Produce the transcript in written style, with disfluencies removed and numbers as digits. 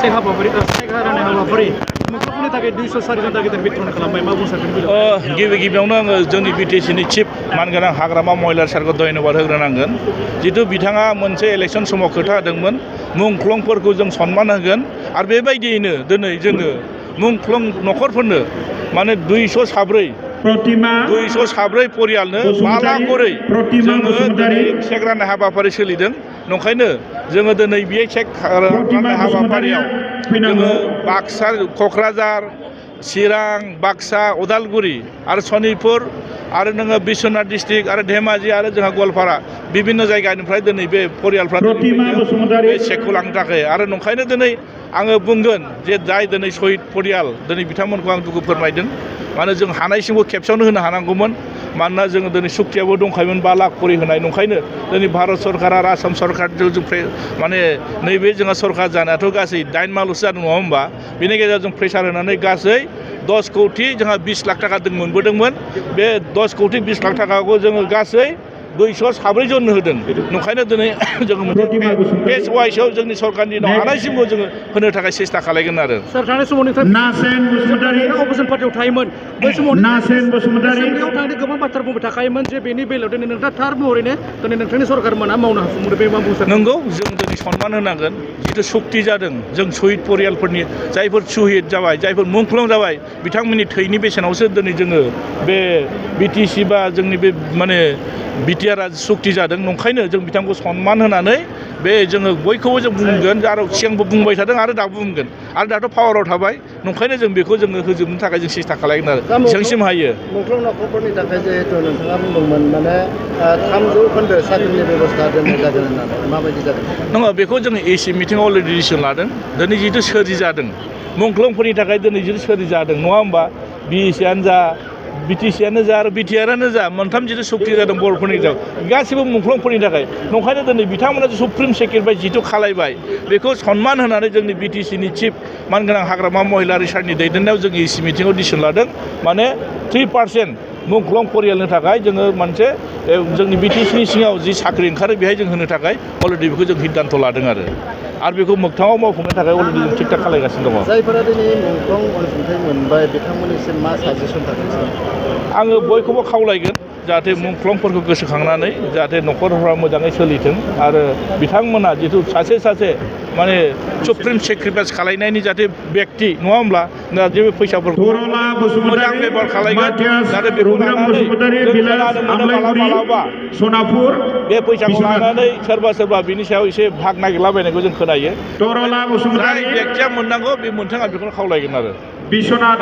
सेक राननाय हाबाफारि मोनफ्रोमनि थाखाय 204 जन टारगेट बिथन खालामबाय मा बुंसारगोन गिबि गिबियावनो आङो जोंनि बिटिसिनि चिफ मानगोनां हाग्रामा महिलार सारखौ धन्यबाद होग्रोनांगोन जितु बिथाङा मोनसे इलेक्सन समाव खोथा होदोंमोन मुंख्लंफोरखौ जों सनमान होगोन आरो बेबायदियैनो दिनै जोङो मुंख्लं न'खरफोरनो माने 204 परियालनो 5 लाख करै जोङो दिनै चेक राननाय हाबाफारि सोलिदों नंखायनो जोङो दिनै बे चेक राननाय हाबाफारियाव जोङो बाक्सा क'क्राझार चिरां बाक्सा उदालगुरि आरो सनितपुर आरो नोङो बिश्वनाथ डिस्ट्रिक्ट आरो धेमाजि आरो जोंहा गवालपारा बिभिन्न जायगानिफ्राय दिनै बे परियालफ्रा बे चेकखौ लांनो थाखाय आरो नंखायनो दिनै आङो बुंगोन जे जाय दिनै शहीद परियाल दिनै बिथांमोनखौ आं दुखु फोरमायदों मानो जों हानायसिमबो खेबसेयावनो होनो हानांगौमोन मानोना जोङो दिनै सुक्तियाबो दंखायोमोन 5 लाख करि होनाय नंखायनो दिनै भारत सरकार आरो आसाम सरकारजों जों माने नैबे जोंहा सरकार जानायाथ' गासै 8 माहल'सो जादों नङा होमबा बेनि गेजेराव जों प्रेसार होनानै गासै 10 कौटि जोंहा 20 लाख थाखा जों मोनबोदोंमोन बे 10 कौटि 20 लाख थाखाखौ जोङो गासै 204 जननो होदों नंखायनो दिनै जोङो मोनसे फेज वाइसआव जोंनि सरकारनि दिनाव हानायसिमबो जोङो होनो थाखाय सेस्था खालायगोन आरो सोर थांनाय समावनिफ्राय नासेन बसुमतारि अपोजिसन पार्टियाव थायोमोन बै समाव नासेन बसुमतारि एसेम्ब्लियाव थांनानै गोबां बाथ्रा बुंबाय थाखायोमोन जे बेनि बेलायाव दिनै नोंथाङा थार महरैनो दिनै नोंथांनि सरकार मोना मावनो हाफुंदों बे मा बुंसार नंगौ जों दिनै सनमान होनांगोन जिथु सुक्ति जादों जों शहीद परियालफोरनि जायफोर शहीद जाबाय जायफोर मुंख्लं जाबाय बिथांमोननि थैनि बेसेनावसो दिनै जोङो बे बिटिसि बा जोंनि बे माने बिटिआरआ सुक्ति जादों नंखायनो जों बिथांखौ सनमान होनानै बे जोङो बयखौबो जों बुंगोन आरो सिगांबो बुंबाय थादों आरो दाबो बुंगोन आरो दाथ' पावाराव थाबाय नंखायनो जों बेखौ जोङो होजोबनो थाखाय जों सेस्था खालायगोन आरो बेसेबांसिम हायो मुंख्लं न'खरफोरनि थाखाय जिहेतु नोंथाङा बुंदोंमोन माने 3% साख्रिनि बेबस्था दोननाय जागोन होननानै माबायदि जादों नङा बेखौ जोङो एसि मिटिंआव अलरेडि डिसिसन लादों दिनै जिथु सोरजि जादों मुंख्लंफोरनि थाखाय दिनै जिथु सोरजि जादों नङा होमबा बिएससियानो जा बिटिसियानो जा आरो बिटिआरआनो जा मोनथाम जिथु सुक्ति जादों बर'फोरनि गेजेराव गासिबो मुंख्लंफोरनि थाखाय नंखायनो दिनै बिथांमोना सुप्रिम सेक्रेटारि जिथु खालायबाय बेखौ सनमान होनानै जोंनि बिटिसिनि चिफ मानगोनां हाग्रामा महिलारि सारनि दैदेननायाव जों एसि मिटिंआव डिसिसन लादों माने 3% मुंख्लं परियालनि थाखाय जोङो मोनसे जोंनि बिटिसिनि सिङाव जि साख्रि ओंखारो बेहाय जों होनो थाखाय अलरेडि बेखौ जों सिद्धान्त लादों आरो बेखौ मोगथाङाव मावफुंनो थाखाय अलरेडि जों थिग थाक खालायगासिनो दङ जायफोरा दिनै मुंख्लं अनसुंथाइ मोनबाय बिथांमोननिसिम मा साजेसन थागोन आङो बयखौबो खावलायगोन जाहाथे मुंख्लंफोरखौ गोसोखांनानै जाहाथे न'खरफ्रा मोजाङै सोलिथों आरो बिथांमोना जिथु सासे माने सुप्रिम सेक्रिफाइस खालायनायनि जाहाथे बेक्ति नङा होमब्ला जाहाथे बे फैसाफोरखौ मोजां बेबहार खालायगोन जाहाथे बेखौ लानानै मालाबा बे फैसाखौ लानानै सोरबा बिनि सायाव एसे भाग नागिरलाबायनायखौ जों खोनायो जाय बेक्तिया मोननांगौ बे मोनथों आं बेखौनो खावलायगोन आरो बिश्वनाथ